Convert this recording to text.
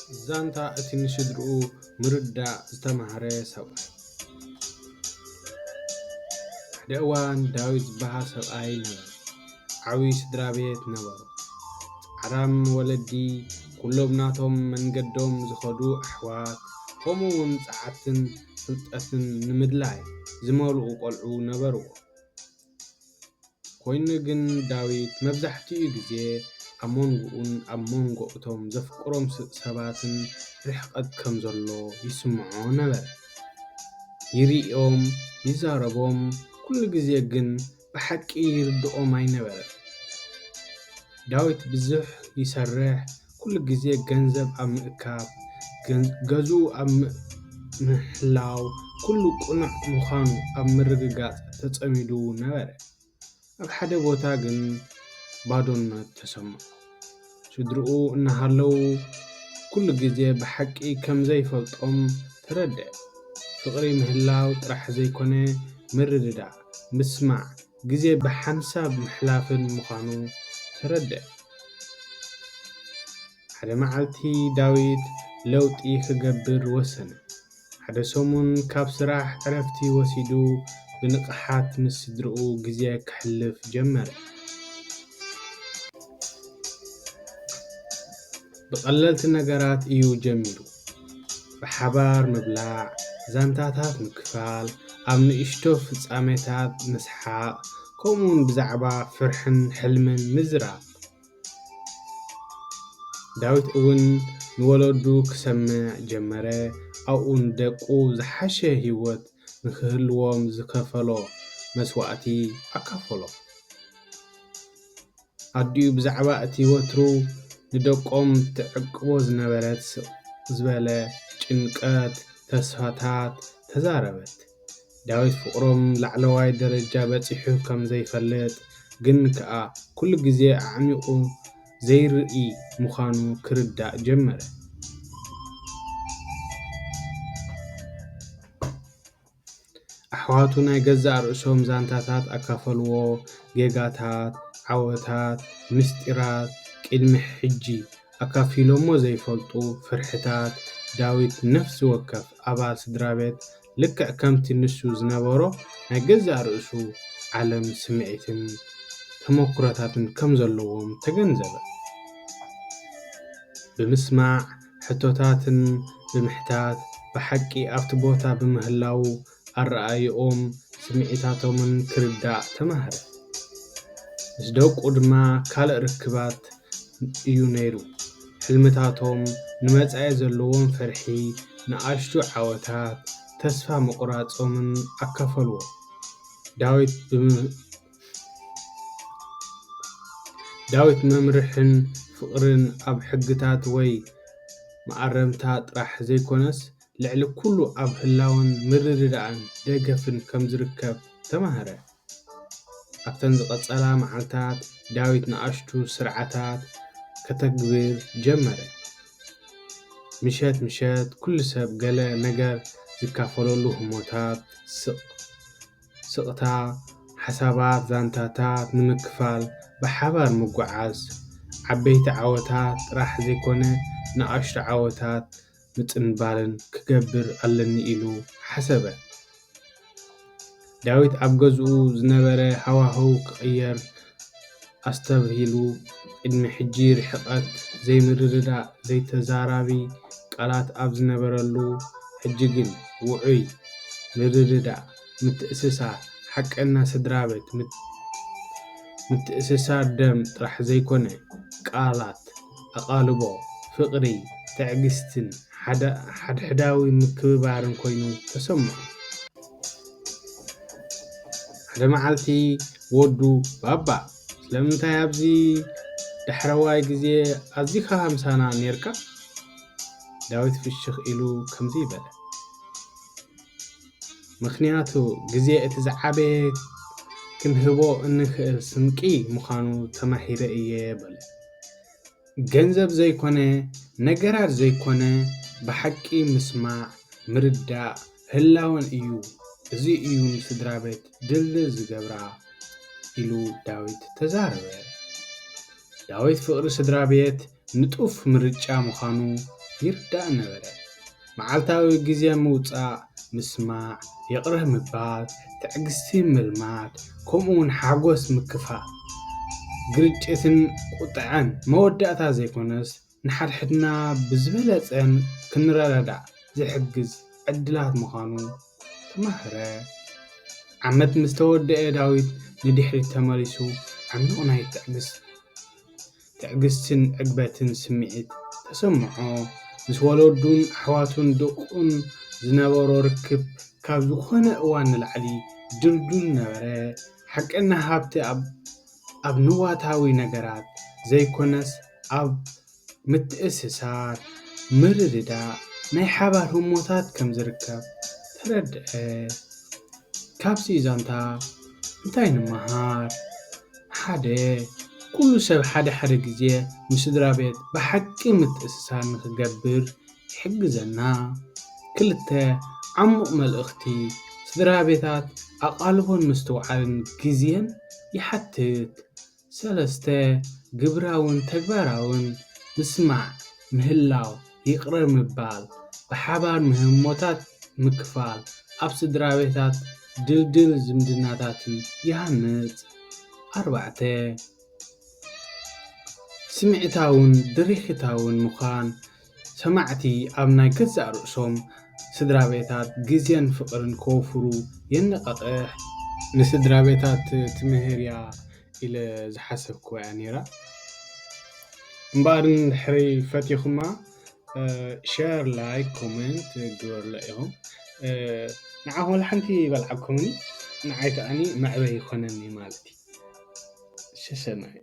ዛንታ እቲ ንስድርኡ ምርዳእ ዝተማህረ ሰብኣይ። ሓደ እዋን ዳዊት ዝበሃል ሰብኣይ ነበረ። ዓብዪ ስድራ ቤት ነበሩ። ዓራም ወለዲ፣ ኩሎም ናቶም መንገዶም ዝኸዱ ኣሕዋት፣ ከምኡ እውን ጸዓትን ፍልጠትን ንምድላይ ዝመልኡ ቆልዑ ነበርዎ። ኮይኑ ግን ዳዊት መብዛሕትኡ ግዜ ኣብ መንጎኡን ኣብ መንጎ እቶም ዘፍቅሮም ስ- ሰባትን ርሕቀት ከም ዘሎ ይስምዖ ነበረ። ይርእዮም፣ ይዛረቦም፣ ኩሉ ግዜ ግን ብሓቂ ይርድኦም ኣይነበረን። ዳዊት ብዙሕ ይሰርሕ፣ ኩሉ ግዜ ገንዘብ ኣብ ምእካብ፣ ገን- ገዝኡ ኣብ ም- ምሕላው፣ ኩሉ ቅኑዕ ምዃኑ ኣብ ምርግጋጽ ተጸሚዱ ነበረ። ኣብ ሓደ ቦታ ግን ባዶነት ተሰምዖ። ስድርኡ እናሃለዉ ኩሉ ግዜ ብሓቂ ከም ዘይፈልጦም ተረድአ። ፍቕሪ ምህላው ጥራሕ ዘይኮነ፣ ምርድዳእ፣ ምስማዕ፣ ግዜ ብሓንሳብ ምሕላፍን ምዃኑ ተረድአ። ሓደ መዓልቲ ዳዊት ለውጢ ክገብር ወሰነ። ሓደ ሰሙን ካብ ስራሕ ዕረፍቲ ወሲዱ ብንቕሓት ምስ ስድርኡ ግዜ ከሕልፍ ጀመረ። ብቐለልቲ ነገራት እዩ ጀሚሩ። ብሓባር ምብላዕ፣ ዛንታታት ምክፋል፣ ኣብ ንእሽቶ ፍጻሜታት ምስሓቕ፣ ከምኡውን ብዛዕባ ፍርሕን ሕልምን ምዝራብ። ዳዊት እውን ንወለዱ ክሰምዕ ጀመረ። ኣብኡ ንደቁ ዝሓሸ ህይወት ንክህልዎም ዝኸፈሎ መስዋእቲ ኣካፈሎ። ኣዲኡ ብዛዕባ እቲ ወትሩ ንደቆም ትዕቅቦ ዝነበረት ስቕ ዝበለ ጭንቀት፣ ተስፋታት ተዛረበት። ዳዊት ፍቕሮም ላዕለዋይ ደረጃ በጺሑ ከም ዘይፈልጥ ግን ከኣ ኩሉ ግዜ ኣዕሚቑ ዘይርኢ ምዃኑ ክርዳእ ጀመረ። ኣሕዋቱ ናይ ገዛእ ርእሶም ዛንታታት ኣካፈልዎ፣ ጌጋታት፣ ዓወታት፣ ምስጢራት፣ ቅድሚ ሕጂ ኣካፊሎሞ ዘይፈልጡ ፍርሕታት። ዳዊት ነፍሲ ወከፍ ኣባል ስድራ ቤት ልክዕ ከምቲ ንሱ ዝነበሮ ናይ ገዛእ ርእሱ ዓለም ስምዒትን ተመኩሮታትን ከም ዘለዎም ተገንዘበ። ብምስማዕ፣ ሕቶታትን ብምሕታት፣ ብሓቂ ኣብቲ ቦታ ብምህላዉ ኣረኣእይኦም ስምዒታቶምን ክርዳእ ተማህረ። ምስ ደቁ ድማ ካልእ ርክባት እዩ ነይሩ። ሕልምታቶም፣ ንመጻኢ ዘለዎም ፍርሒ፣ ንኣሽቱ ዓወታት፣ ተስፋ ምቑራጾምን ኣካፈልዎ። ዳዊት ብም- ዳዊት መምርሕን ፍቕርን ኣብ ሕግታት ወይ መኣረምታ ጥራሕ ዘይኮነስ፣ ልዕሊ ኩሉ ኣብ ህላወን ምርድዳእን ደገፍን ከም ዝርከብ ተማህረ። ኣብተን ዝቐጸላ መዓልታት ዳዊት ንኣሽቱ ስርዓታት ከተግብር ጀመረ። ምሸት ምሸት ኩሉ ሰብ ገለ ነገር ዝካፈለሉ ህሞታት፣ ስቕ ስቕታ፣ ሓሳባት፣ ዛንታታት ንምክፋል ብሓባር ምጉዓዝ፣ ዓበይቲ ዓወታት ጥራሕ ዘይኮነ ንኣሽቱ ዓወታት ምጽንባልን ክገብር ኣለኒ ኢሉ ሓሰበ። ዳዊት ኣብ ገዝኡ ዝነበረ ሃዋህው ክቕየር ኣስተብሂሉ፣ ቅድሚ ሕጂ ርሕቀት፣ ዘይምርድዳእ፣ ዘይተዛራቢ ቃላት ኣብ ዝነበረሉ፣ ሕጂ ግን ውዑይ ምርድዳእ፣ ምትእስሳር፣ ሓቀኛ ስድራ ቤት፣ ምት- ምትእስሳር ደም ጥራሕ ዘይኮነ፣ ቃላት፣ ኣቓልቦ፣ ፍቕሪ፣ ትዕግስትን ሓደ- ሓድሕዳዊ ምክብባርን ኮይኑ ተሰምዖ። ሓደ መዓልቲ ወዱ፣ "ባባ፣ ስለምንታይ ኣብዚ ዳሕረዋይ ግዜ ኣዚኻ ምሳና ኔርካ?" ዳዊት ፍሽኽ ኢሉ ከምዚ በለ፣ "ምኽንያቱ ግዜ እቲ ዝዓበየ ክንህቦ እንኽእል ስንቂ ምዃኑ ተማሂረ እየ" በለ። "ገንዘብ ዘይኮነ፣ ነገራት ዘይኮነ፣ ብሓቂ ምስማዕ፣ ምርዳእ፣ ህላወን እዩ። እዚ እዩ ንስድራ ቤት ድልድል ዝገብራ" ኢሉ ዳዊት ተዛረበ። ዳዊት ፍቕሪ ስድራ ቤት ንጡፍ ምርጫ ምዃኑ ይርዳእ ነበረ። መዓልታዊ ግዜ ምውጻእ፣ ምስማዕ፣ ይቕረ ምባል፣ ትዕግስቲ ምልማድ፣ ከምኡ እውን ሓጎስ ምክፋል፣ ግርጭትን ቁጥዐን መወዳእታ ዘይኮነስ ንሓድሕድና ብዝበለጸን ክንረዳዳእ ዝሕግዝ ዕድላት ምዃኑ ተማህረ። ዓመት ምስ ተወደአ ዳዊት ንድሕሪት ተመሊሱ ዓሚቕ ናይ ትዕግስት ትዕግስትን ዕግበትን ስምዒት ተሰምዖ። ምስ ወለዱን ኣሕዋቱን ደቁን ዝነበሮ ርክብ ካብ ዝኾነ እዋን ንላዕሊ ድልዱል ነበረ። ሓቀኛ ሃብቲ ኣብ ኣብ ንዋታዊ ነገራት ዘይኮነስ ኣብ ምትእስሳር፣ ምርድዳእ፣ ናይ ሓባር ህሞታት ከም ዝርከብ ተረድአ። ካብዚ ዛንታ እንታይ ንመሃር? ሓደ፣ ኩሉ ሰብ ሓደ ሓደ ግዜ ምስ ስድራ ቤት ብሓቂ ምትእስሳር ንኽገብር ይሕግዘና። ክልተ፣ ዓሙቕ መልእኽቲ፣ ስድራ ቤታት ኣቓልቦን ምስትውዓልን ግዜን ይሓትት። ሰለስተ፣ ግብራውን ተግባራውን ምስማዕ፣ ምህላው፣ ይቕረ ምባል፣ ብሓባር ምህሞታት ምክፋል ኣብ ስድራ ቤታት ድልድል ዝምድናታትን ይሃንጽ። ኣርባዕተ፣ ስምዒታውን ድሪኺታውን ምዃን፣ ሰማዕቲ ኣብ ናይ ገዛእ ርእሶም ስድራ ቤታት ግዜን ፍቕርን ከወፍሩ የነቓቕሕ። ንስድራ ቤታት ትምህር እያ ኢለ ዝሓሰብኩዋ እያ ነይራ። እምበኣር እንድሕሪ ፈቲኹማ፣ ሸር፣ ላይክ፣ ኮሜንት ግበሩላ ኢኹም። ንዓኹም ወላ ሓንቲ ይበልዓኩምኒ፣ ንዓይ ከኣኒ መዕበይ ይኾነኒ ማለት እዩ። ሰሰናዩ።